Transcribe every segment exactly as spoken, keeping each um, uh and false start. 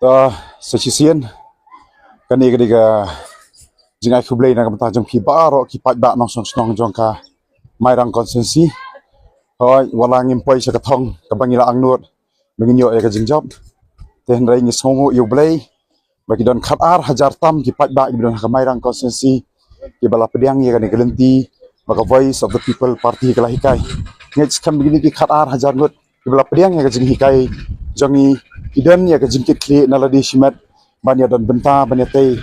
Sa shisien, kane ka dei ka jingai khublei na ka bynta jong phi baroh ki paidbah nongshong shnong jong ka Mairang constituency. Hooid, wat la ngim poi sha ka thong kaba ngi la angnud ba ngin ïoh ïa ka jingjop, te hynrei ngi sngewnguh ïa U Blei ba ki don khatar hajar tam ki paidbah kiba don ha ka Mairang constituency kiba la pdiang ïa kane ka lynti ba ka Voice of the People Party ka la hikai. Ngeit skhem ba kine ki khatar hajar ngut kiba la pdiang ïa ka jinghikai jong ngi ki don ïa ka jingkitkhlieh na lade shimet ban ïa don bynta ban ïa tei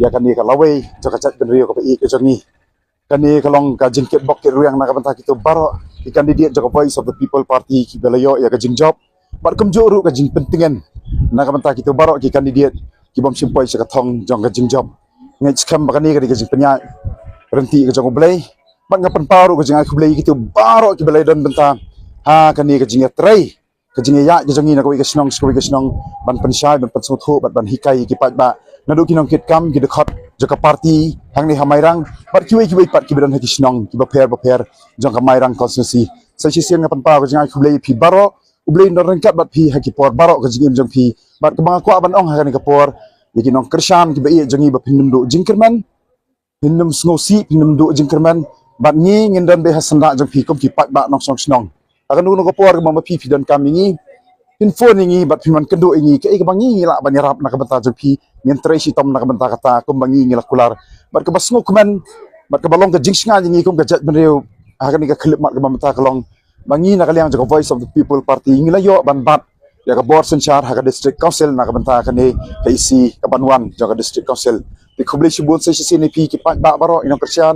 ïa kane ka lawei jong ka jaitbynriew kaba ïeit ka jong ngi. Kane ka long ka jingkitbok kitrwiang na ka bynta kito baroh ki candidate jong ka Voice of the People Party kiba la ïoh ïa ka jingjop, bad kumjuh ruh ka jingpyntngen na ka bynta kito baroh ki candidate ki bym shym poi sha ka thong jong ka jingjop. Ngeit skhem ba kane ka dei ka jingpynïaid ryntih ka jong U Blei, bad nga pynpaw ruh ka jingai khublei ïa kito baroh kiba la don bynta ha kane ka jingïatrei, ka jingïaid ka jong ngi na kawei ka shnong sha kawei ka shnong ban pynshai, ban pynsngewthuh bad ban hikai ïa ki paidbah, naduh ki nongkitkam, ki dkhot jong ka party hangne ha Mairang bad kiwei kiwei pat kiba don ha ki shnong kiba pher bapher jong ka Mairang constituency. Sa shisien nga pynpaw ka jingai khublei ïa phi baroh, U Blei un don ryngkat bad phi ha ki por baroh ka jingim jong phi, bad kaba nga kwah ban ong ha kane ka por ïa ki nongkyrshan kiba ïeit jong ngi ba phin nym duh jingkyrmen, phin nym sngewsih, phin nym duh jingkyrmen, bad ngi ngin don beit ha syndah jong phi kum ki paidbah nongshong shnong. Ha kano kano ka por kaba ma phi phi donkam ïa ngi, phin phone ïa ngi bad phin wan kynduh ïa ngi kaei kaba ngi ngi lah ban ïarap na ka bynta jong phi, ngin trei shitom na ka bynta kata kumba ngi ngi la kular. Bad kaba sngewkmen bad kaba long ka jingshngaiñ ïa ngi kum ka jaitbynriew ha kane ka khyllipmat kaba mynta ka long ba ngi na ka liang jong ka Voice of the People Party ngi la ïoh ban bat ïa ka bor synshar ha ka District Council na ka bynta kane ka E C kaban wan jong ka District Council. Te khublei shibun sa shisien ïa phi ki paidbah baroh, ki nongkyrshan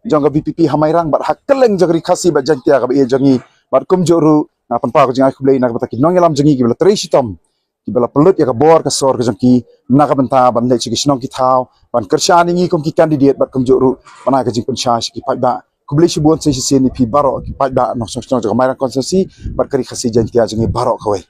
jong ka V P P ha Mairang bad ha kylleng jong ka Ri Khasi bad Jaiñtia kaba ïeit jong ngi, bad kumjuh ruh nga pynpaw ka jingai khublei na ka bynta ki nongïalam jong ngi kiba la trei shitom, kiba la pynlut ïa ka bor ka sor ka jong ki na ka bynta ban leit sha ki shnong ki thaw ban kyrshan ïa ngi kum ki candidate, bad kumjuh ruh ban ai ka jingpynshai sha ki paidbah. Khublei shibun sa shisien ïa phi baroh ki paidbah nongshong shnong jong ka Mairang constituency bad ka Ri Khasi Jaiñtia jong ngi baroh kawei.